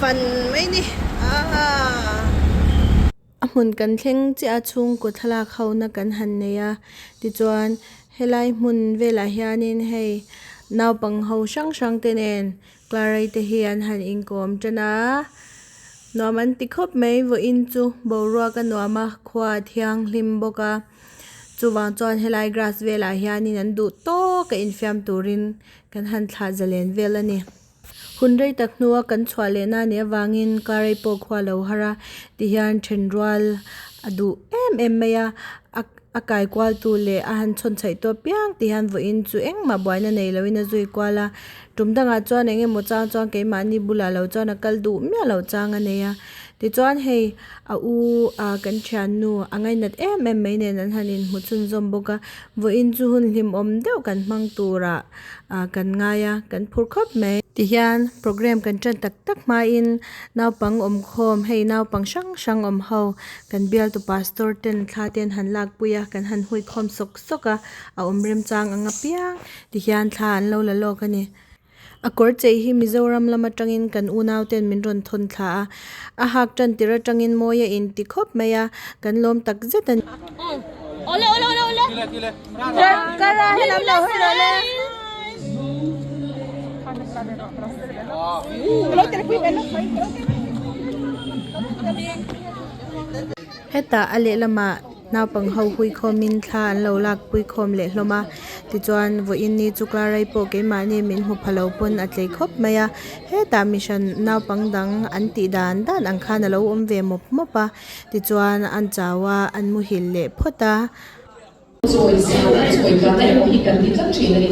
fan mai ni aaa. A hmun kan thleng chiah a chhungkaw thlalak ho na kan han nei a tichuan helai hmun velah hianin hei naupang ho hrang hrang te nen Clara-i te hi an han inkawm tan a nuam an ti khawp mai vawiin chu boruak a nuam a khua a thianghlim bawk a chuvang chuan helai grass velah hianin an duh tawk a infiam turin kan han thlah zalen vel a ni. Hun rei tak hnua kan chhuah leh na nih avangin Clara-i pawh khua lo har a tihian then rual a duh em em mai a a a kai kual tu leh a han chhawn chhaih tawh piang tih hian vawiin chu engmah buaina nei loin a zui kual a tum dangah chuan eng emaw chang chuan keimahni bulah lo chuan a kal duh miah loh chang a nei a tichuan hei a u ah kan thiannu a ngainat em em mai nen an han inhmu chhunzawm bawk a vawiin chu hun hlimawm deuh kan hmang turah ah kan ngai a kan phur khawp mai. Tihian program kan tan tak tak hmain naupang awm khawm hei naupang hrang hrang awm ho kan bialtu pastor ten thla te an han lak pui a kan han hui khawm sawk sawk a a awm remchang ang apiang tihian thla an lo la lawk a ni. A kawr chei hi Mizoram lam atangin kan unau ten min rawn thawn thla a a hak tan tir atangin mawi a inti khawp mai a kan lawm tak zet a ni. Hetah a lehlamah naupang ho hui khawmin thla an lo lak pui khawm leh hlawm a tichuan vawiin ni chu Clara-i pawh keimahni min hmu pha lo pawn a tlei khawp mai a hetah mihran naupang dang an tih dan dan ang khan a lo awm ve mawp mawp a tichuan an chau a an muhil leh phawt a. Chawi sang a chawi tlatna emaw hi kan ti tlat thin a ni.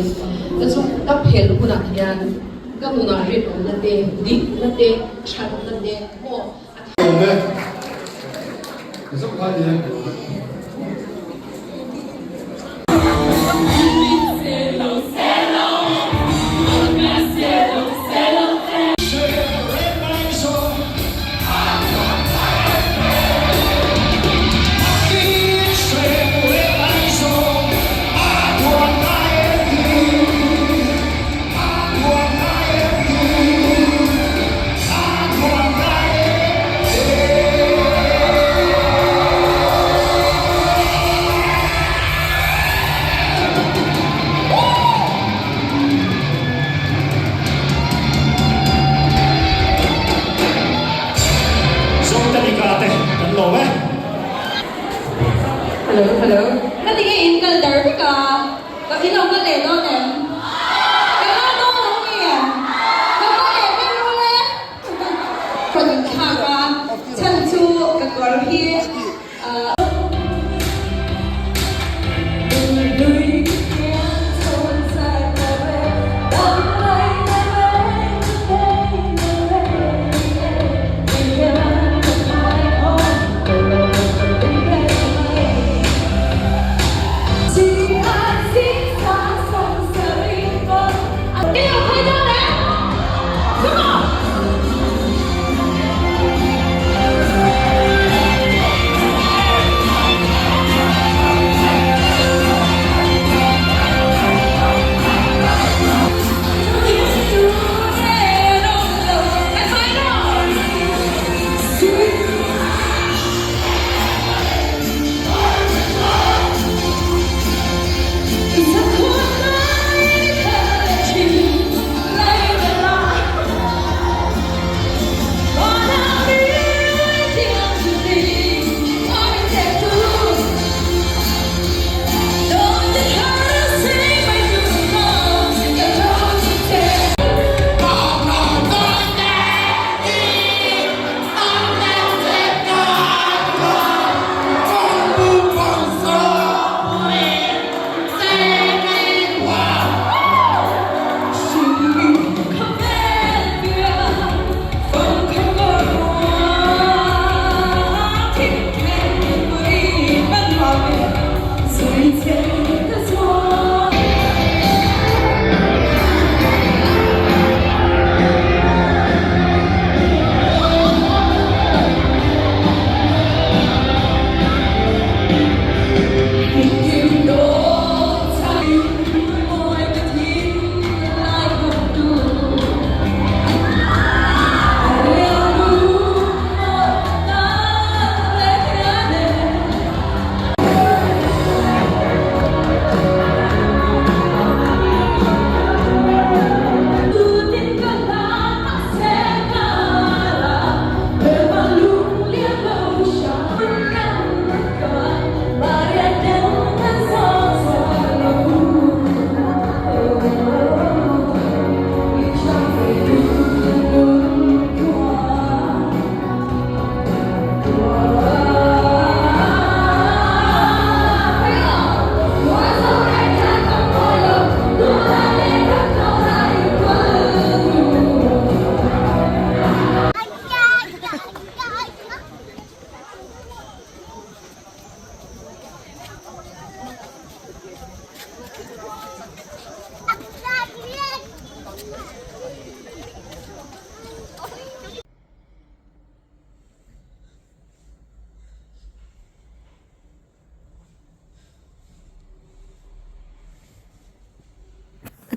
Chu chu ka phelh hunah hian ka nunah rinawmna te, dikna te, thatna te pawh a Awm e. Ka zawk kha ni e. Zotanika te kan lawm e. Hello hello. Ka ti nge in kal dar vek a, ka in lo kal leh dawn em? Ka kal dawn lo nge? Ka kal leh vek rul e. Ka rawn inthlak a, chhan chu ka kawr hi ah.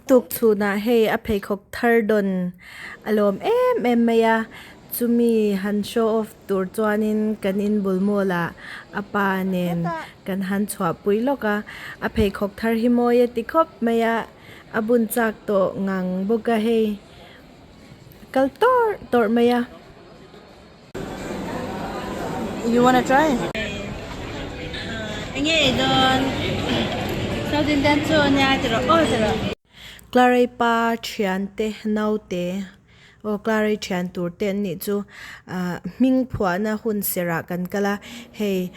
Tukchhunah hei a pheikhawk thar dawn a lawm em em mai a, chumi han show off tur chuanin kan inbul mall ah a pa nen kan han chhuahpui lawk a, a pheikhawk thar hi mawi a ti khawp mai a, a bun chak tawh ngang bawk a hei kal tawrh tawrh mai a. You wanna try? Enge ei dawn? South Indian chu ania ti rawh aw ti rawh. Clarei pa thiante naute aw Clarei thian tur te an nih chu ah hming phuahna hun serh ah kan kal a hei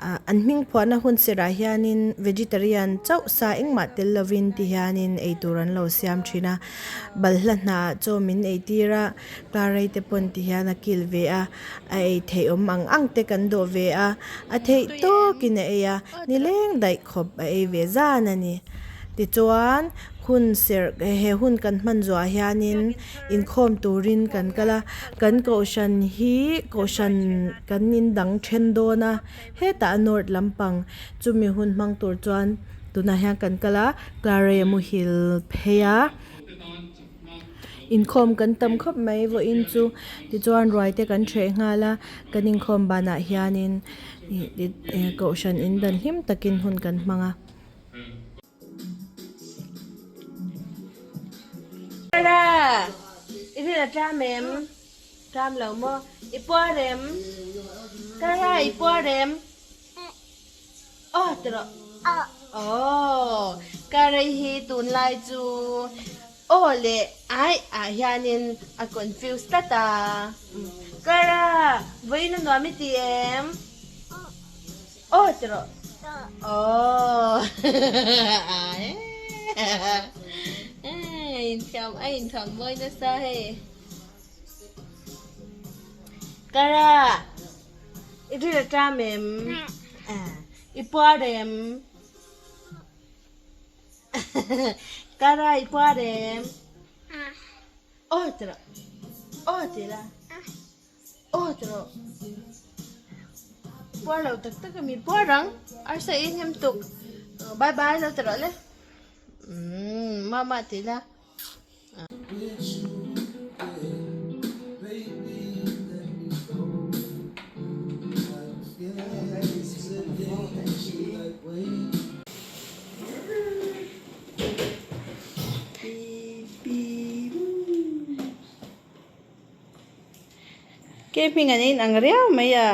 ah an hming phuahna hun serh ah hianin vegetarian chauh sa engmah tel lovin ti hianin eitur an lo siam thin a balhla hnah chaw min eitir a. Clarei te pawn ti hian a kil ve a, a ei theih awm ang ang te kan dawh ve a, a theih tawkin a ei a, nileng daih khawp a ei ve zan a ni. Tichuan, hun serh he hun kan hman zuah hianin inkhawm turin kan kal a, kan kohhran hi kohhran kan indang then dawn a, hetah north lampang chumi hun hmang tur chuan tunah hian kan kal a, Clarei a muhil phei a. Inkhawm kan tam khawp mai vawiin chu tichuan ruai te kan hreh nghal a kan inkhawm banah hianin ih kohhran in dan hlim takin hun kan hmang a. Aw ti rawh aw ka rei hi tunlai chu aw leh ai ah hianin a confuse tlat a Clara vawiin a nuam i ti em aw ti rawh aw ai inthiam a inthuam mawi nasa hei Clara. I ri a ṭam em? I puar em? Kara i puar em? Aw ti rawh. Aw ti la. Aw ti rawh. I puar lo tak tak em? I puar ang. Arsa i hnem tuk. Bye bye lo ti rawh le. Mama ti la. Ke hming an inang riau mai a.